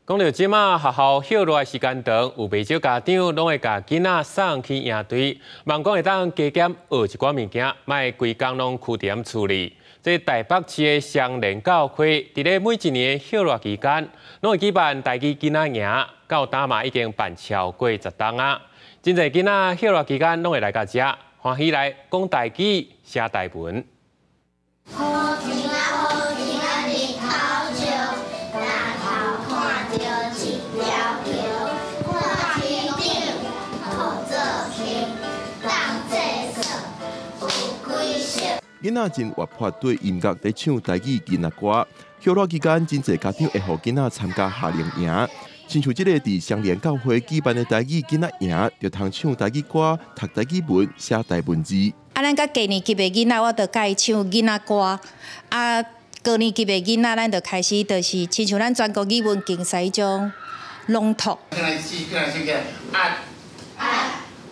講著這馬學校歇熱時間長，有袂少家長攏會共囡仔送去營隊，望講會當加減學一寡物件，莫規工攏跍佇厝裡。這台北市的雙連教會，佇咧每一年歇熱期間，攏會舉辦台語囡仔營，到今嘛已經辦超過10冬啊！真濟囡仔歇熱期間攏會來到遮，歡喜來講台語、寫台文。好天啊好天啊，日頭照，抬頭看著一條橋，看天頂號做天，當作耍有幾色。囡仔真活潑，對音樂咧唱台語囡仔歌。歇熱期間，真濟家長會予囡仔參加夏令營。親像這个佇雙連教會舉辦的台語囡仔營，就通唱台語歌、讀台語文、寫台文字。啊，咱佮低年級的囡仔，我就教伊唱囡仔歌。啊，高年級的囡仔，咱就開始就是親像咱全國語文競賽彼種朗讀。過來試，過來試，啊啊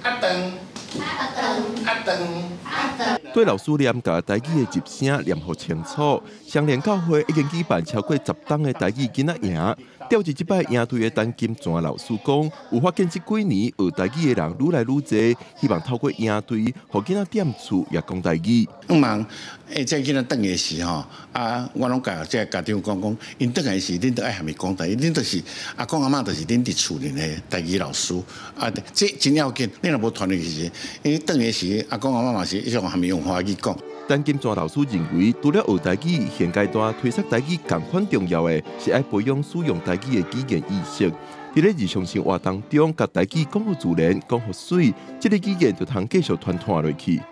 啊長啊長啊長啊長。對老師念共台語的入聲念予清楚。雙連教會已經舉辦超過10冬的台語囡仔營。調職這擺營隊的陳金泉老師講，有發現這幾年學台語的人愈來愈濟，希望透過營隊，予囡仔踮厝也講台語。向望，這囡仔轉來時吼，啊，我攏共這家長講講，𪜶轉來時，恁著愛含伊講台語，恁就是阿公阿嬤，就是恁佇厝裡的台語老師，啊，這真要緊。你若無傳落去時，𪜶轉來時，阿公阿嬤嘛是一樣含伊用華語講。陳金泉老師認為，除了學台語，現階段推廣台語仝款重要的是愛培養使用台語的語言意識。佇咧日常生活當中，共台語講予自然，講予媠，這个語言就通繼續傳傳落去。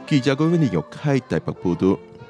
記者郭文玉開台北報導。